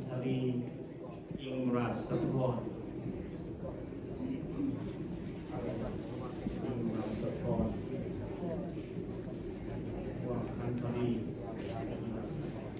ທະວີ ອິງຣາຊະພອນ ອິງຣາຊະພອນ ຄອບຄົວ ຂັນທະວີ ອິງຣາຊະພອນ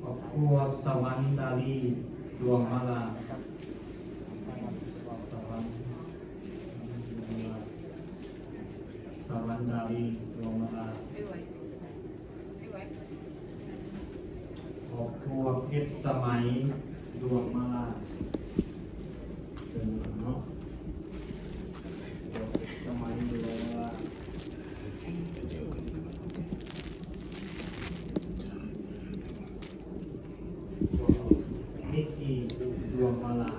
ຄອບຄົວ ສະຫວັນດາລີ ດວງມາລາ ສະຫວັນ ສະຫວັນດາລີ ດວງມາລາ ຄອບຄົວ ເພັດສະໄໝ ດວງມາລາ ເຊີນເນາະ ຄອບຄົວ ເພັດສະໄໝ ດວງມາລາ ນິກກີ ດວງມາລາ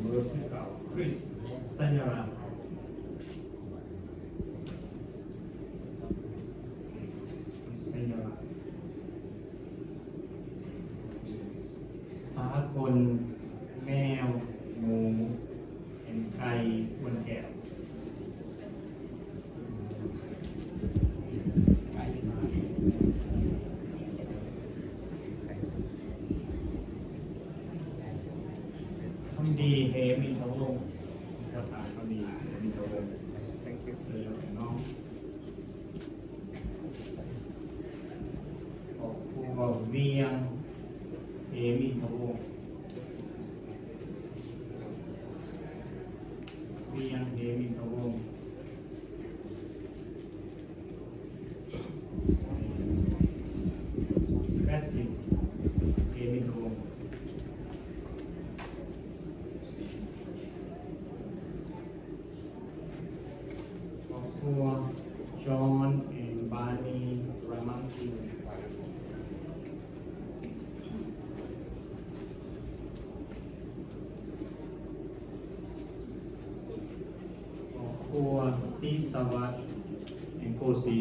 ເບີສິບເກົ້າ ຄຣິສ ໄຊຍະລາດ ໄຊຍະລາດ ສາກົນ ແມວ ໝູ ແອນ ໄກ່ ອ້ວນແກ້ວ ຄຳດີ ເຮມິນທະວົງ ຄຳດີ ເຮມິນທະວົງ Thank you ເຊີນເນາະ ຄອບຄົວ ວຽງ ເຮມິນທະວົງ ວຽງ ເຮມິນທະວົງ ແບຊິນ ເຮມິນທະວົງ ຄອບຄົວ ຈອນ ແອນ ບານີ ຣາມັນກິວ ຄອບຄົວ ສີສະຫວັດ ແອນ ໂກສີ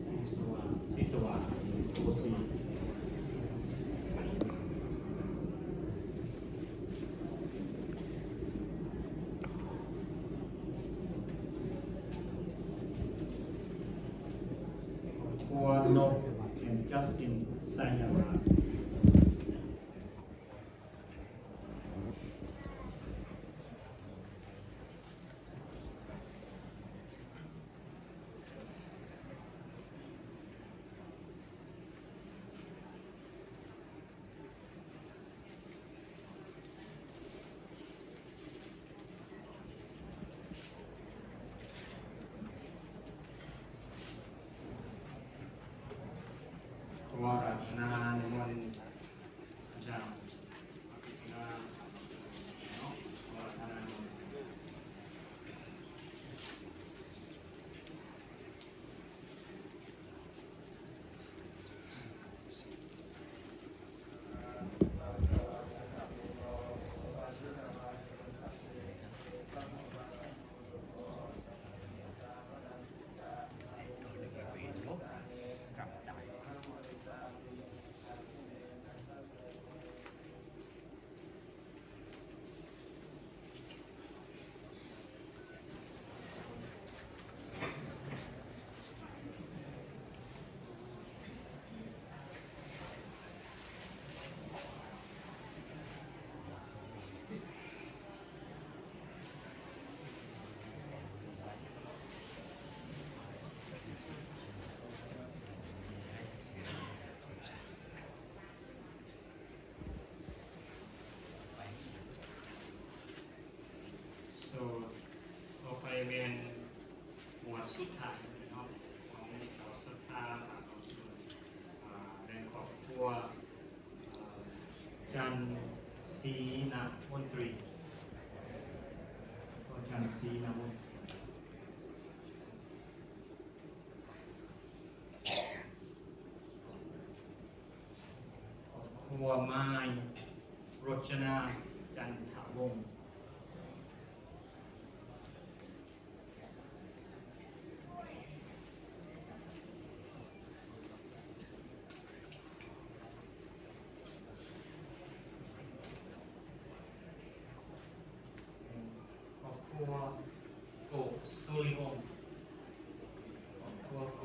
ສີສະຫວັດ ສີສະຫວັດ ແອນ ໂກສີ ຄອບຄົວ ນົບ ແອນ ຈັສຕິນ ໄຊຍາລາ ຂໍອາຣາທະນານິມົນອາຈານ ອາຣາທະນາ ເນາະ ອາຣາທະນານິມົນ. So ຕໍ່ໄປແມ່ນໝວດສຸດທ້າຍເນາະ ຂອງເຈົ້າສັດທາພາກອອກເສຍງ ອ່າ ແລະ ຄອບຄົວ ອ່າ ຈັນ ສີນະມົນຕີ ພໍ່ຈັນ ສີນະມົນຕີ ຄອບຄົວ ມາຍ ລົດຈະນາ ຈັນທະວົງ.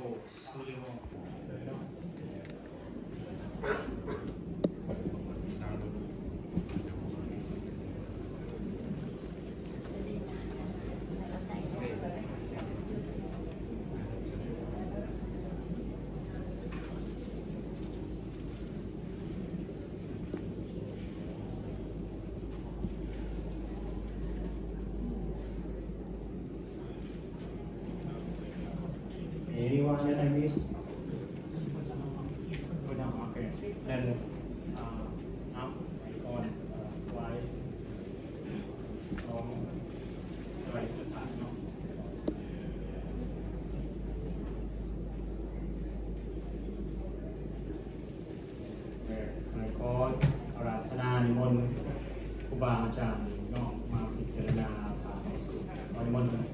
Sulimo. Anyone that I miss? Okay. Then, uh, now I on, uh, why? ສອງ ສະໄລສຸດທ້າຍເນາະ ແລະ ຂ້າພະເຈົ້າຂໍອາລາທະນານິມົນຄູບາອາຈານເນາະ ມາພິຈາລະນາພະເຢຊູ. ຂໍນິມົນເນາະ.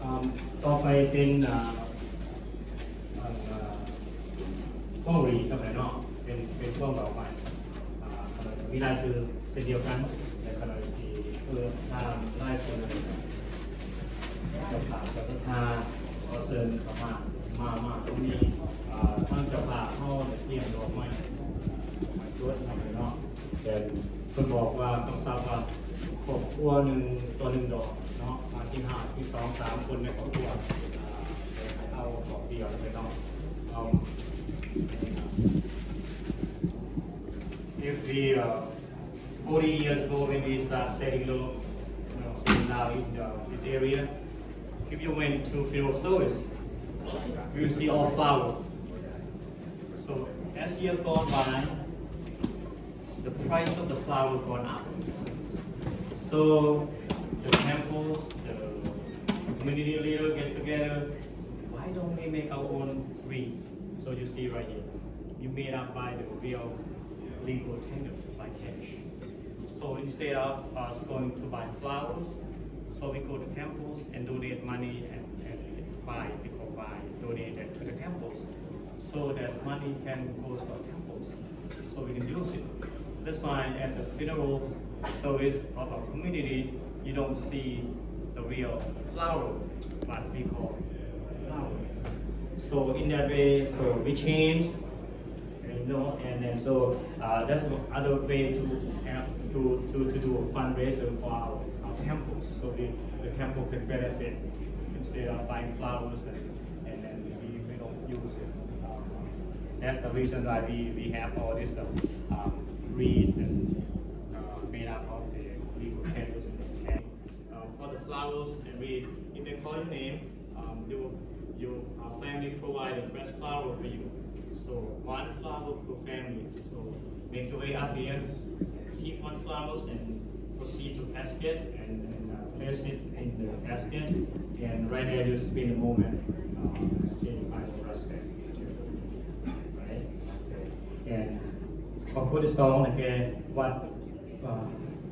ອ່າ ຕໍ່ໄປເປັນ ອ່າ ອ່າ ພວງຫລີດເນາະ ເປັນ ເປັນພວງດອກໄມ້ ອ່າ ເຂົາເຈົ້າມີລາຍຊື່ເຊັ່ນດຽວກັນ ແລະ ເຂົາເຈົ້າຊິເປີດຕາມລາຍຊື່ ເຈົ້າພາບ ເຈົ້າພາບ ຂໍເຊີນເຈົ້າພາບມາ ມາຕອງນີ້ ອ່າ ທາງເຈົ້າພາບເຮົາໄດ້ຕຽມດອກໄມ້ ດອກໄມ້ສົດເນາະ ແຕ່ເພິ່ນບອກວ່າ ຄຳສັບວ່າ ຄອບຄົວໜຶ່ງຕໍ່ໜຶ່ງດອກເນາະ ມາທີ່ຫ້າ ທີ່ສອງ ສາມຄົນໃນຄອບຄົວ ອ່າ ເອົາດອກດຽວເລີຍເນາະ. ເອົາ If we, uh, forty years ago, when we start selling lo-, you know, selling love in, uh, this area, if you went to funeral service, you will see all flowers. So as year gone by, the price of the flower gone up. So the temples, the community leader get together, why don't we make our own wreath? So you see right here, you made up by the real legal tender, by cash. So instead of us going to buy flowers, so we go to temples and donate money and, and buy, we go buy, donate that to the temples, so that money can go to our temples, so we can use it. That's why at the funeral service of our community, you don't see the real flower, but we call flower. So in that way, so we change, you know, and then so, uh, that's the other way to have, to, to, to do a fundraiser for our, our temples, so the, the temple can benefit instead of buying flowers and, and then we, we don't use it. Um, that's the reason why we, we have all this, uh, um, wreath and, uh, made up of the legal tenders and, and Uh, for the flowers, and we, if they call your name, um, they will, your, uh, family provide a fresh flower for you. So one flower per family. So make your way up here, pick one flowers and proceed to casket and, and, uh, place it in the casket. And right there, you spend a moment, uh, in kind of respect, right? Okay. And ຄອບຄົວທີສອງ ໄດ້ແກ່ວັດ ອ່າ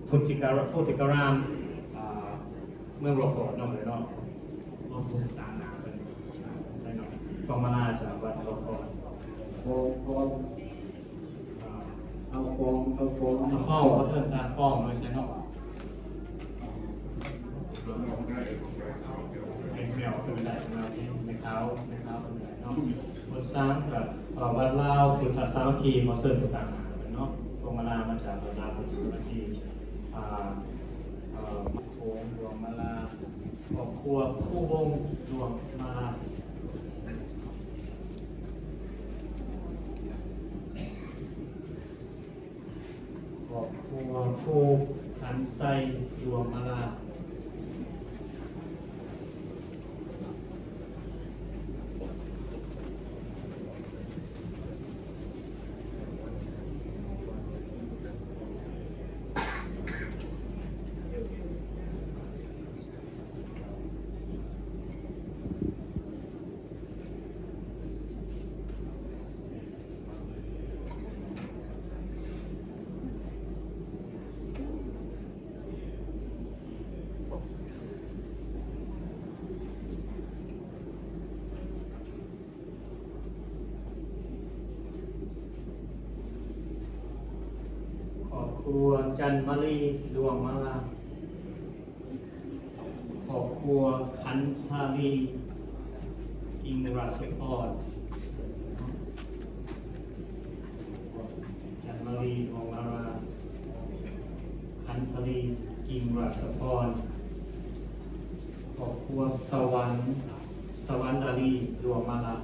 ໂພທິກາ ໂພທິກາຣາມ ອ່າ ເມືອງຫຼວງຂອງເນາະ ເນາະ ເມືອງຕາມນາເພິ່ນເນາະ ຟອງມາລາຈາກວັດຫຼວງຂອງ ຂອງ ຂອງ ອ່າ ເອົາຂອງ ເອົາຂອງ ເອົາຂອງ ເຂົາເອີ້ນຈາກຂອງໂດຍໃສເນາະ ເປັນແມວເປັນໄດ້ ແມວເປັນແມ່ຂາວ ແມ່ຂາວເປັນໄດ້ເນາະ ບົດສາມກໍ ເອີ ວັດລາວພຸດທະສາມັກຄີ ຂໍເຊີນຜູ້ຕາງໜ້າເນາະ ພວງມາລາມາຈາກວັດລາວພຸດທະສາມັກຄີ ອ່າ ເອີ ໂຂງ ພວງມາລາ ຄອບຄົວ ພູວົງ ພວງມາລາ ຄອບຄົວ ພູຂັນໄຊ ພວງມາລາ. ຄົວຈັນມາລີ ດວງມາລາ, ຄອບຄົວຂັນທາລີ ກິ່ງຣາຊະພອນ, ຈັນມາລີ ດວງມາລາ, ຂັນທາລີ ກິ່ງຣາຊະພອນ, ຄອບຄົວສະຫວັນ ສະຫວັນດາລີ ດວງມາລາ,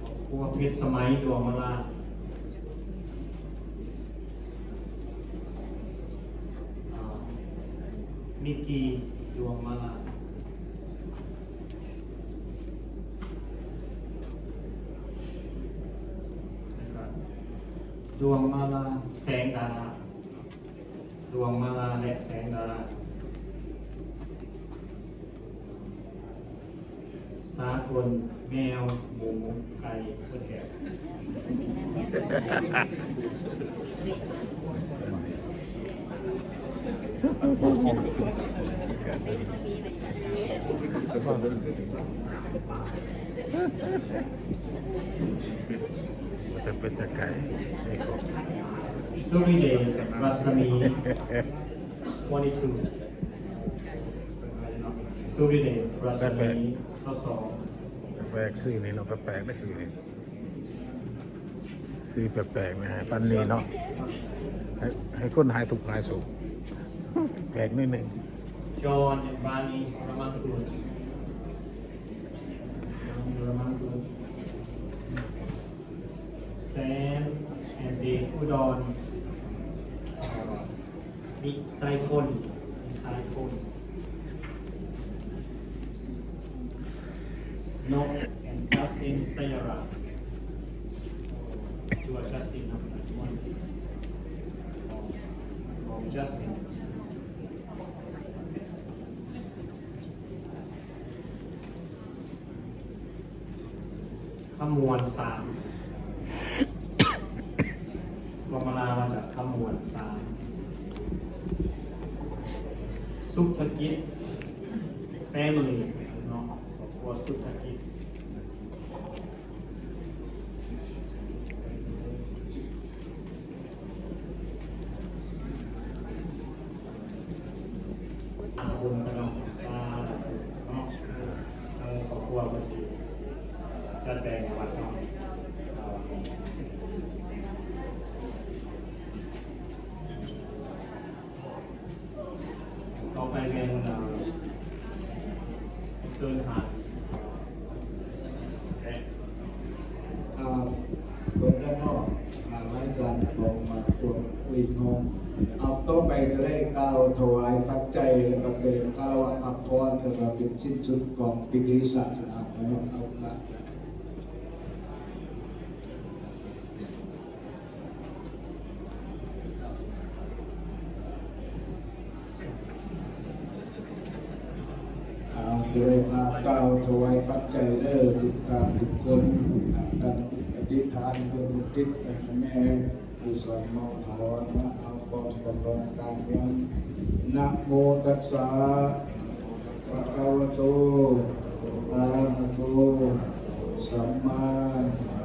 ຄອບຄົວເພັດສະໄໝ ດວງມາລາ, ອ່າ ມິກກີ ດວງມາລາ, ແລ້ວກໍ ດວງມາລາ ແສງດາລາ. ດວງມາລາ ແລະ ແສງດາລາ, ສາກົນ ແມວ ໝູ ໄກ່ ເພິ່ນແກະ. ແຕ່ເປັນຕາໄກ່ ນີ້ກໍ ສຸລິເດດ ລັດສະໝີ twenty-two, ສຸລິເດດ ລັດສະໝີ ຊາວສອງ. ແປກໆ ຊື່ນີ້ເນາະ ແປກໆ ນະ ຊື່ນີ້ ຊື່ແປກໆ ນະ ຝັນດີເນາະ ໃຫ້ ໃຫ້ຄົນຫາຍທຸກຫາຍໂສກ ແປກໜ້ອຍໜຶ່ງ. ຈອນ ບານີ ຣາມັງກຸນ ຣາມັງກຸນ. ແຊນ ແອນ ເດດ ອຸດອນ ເອີ ມີສາຍຝົນ ມີສາຍຝົນ. ນົກ ແອນ ຈັສຕິນ ໄຊຍາລາດ ຫຼືວ່າ ຈັສຕິນ ນະ ຈັສຕິນ. ຄຳມ່ວນສາມ ດວງມາລາ ມາຈາກຄຳມ່ວນສາມ. ສຸດທະກິດ ແຟມິລີ ເນາະ ຄອບຄົວສຸດທະກິດ. ອາ ບຸນ ເນາະ ສາທຸເນາະ ເອີ ຄອບຄົວເພິ່ນຊິຈັດແບ່ງໃຫ້ວັດເນາະ. ຕໍ່ໄປແມ່ນ ເອີ ເຊີນທ່ານ ອ່າ ເປີດແລ້ວເນາະ ອ່າ ລາຍການຂອງໝາກພວງອຸລິດທອງ. ເອົາ ຕໍ່ໄປຈະໄດ້ກ່າວຖວາຍປັດໄຈ ແລ້ວກໍເປັນຄາລະວະຮັບພອນ ແລ້ວກໍເປັນສິ້ນສຸດຂອງພິທີສາສະໜາເນາະ. ເອົາລະ ເອົາ ໂດຍມາກ່າວຖວາຍປັດໄຈເດີ ທຸກທ່ານທຸກຄົນ ຕັ້ງຈິດອະທິຖານເພື່ອອຸທິດໃຫ້ແມ່ຜູ້ສອນເມົາຖອນ ມາເອົາກອງກຳລັງການເງິນ. ນະໂມຕັດສະ ພະຄະວະໂຕ ອະລະຫະໂຕ ສຳມາ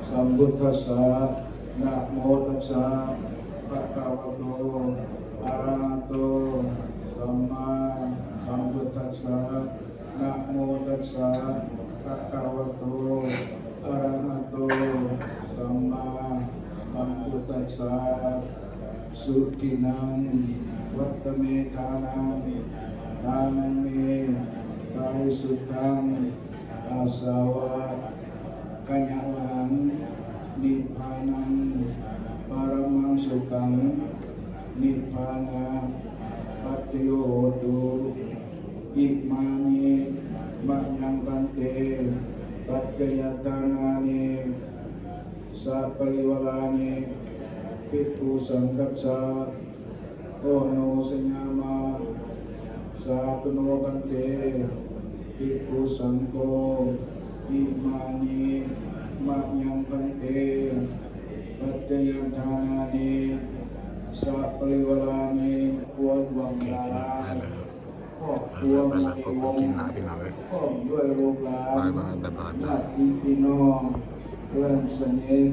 ສຳພຸດທັດສະ. ນະໂມຕັດສະ ພະຄະວະໂຕ ອະລະຫະໂຕ ສຳມາສຳພຸດທັດສະ. ນະໂມຕັດສະ ພະຄະວະໂຕ ອະລະຫະໂຕ ສຳມາສຳພຸດທັດສະ. ສຸທິນັງ ວັດຕະເມ ທານັງ ທານັງເມ ປາລິສຸດທັງ ອາສະວະກະຍະວະຫັງ ນິບພານັງ ປະລະມັງສຸຂັງ ນິບພານະປັດຈະໂຍໂຫຕຸ. ອິມານິ ມະຍັງ ພັນເຕ ປັດຈະຍັງ ທານານິ ສະປະລິວາລານິ ພິກຂຸສັງຄັດສະ. ໂອໂນ ສະຍາມະ ສາທຸໂນ ພັນເຕ ພິກຂຸສັງໂຄ. ອິມານິ ມະຍັງ ພັນເຕ ປັດຈະຍັງ ທານານິ ສະປະລິວາລານິ. ພວກຫວັງດາລາ ຄອບຄົວ ໄປລະ ໄປລະ ຂອບຄຸນກິນນະ ພີ່ນ້ອງເອີຍ. ພ້ອມດ້ວຍລູກຫຼານ ບາຍບາຍ ບາຍບາຍ ຍາດຕິພີ່ນ້ອງ ເພື່ອນສະໜິດ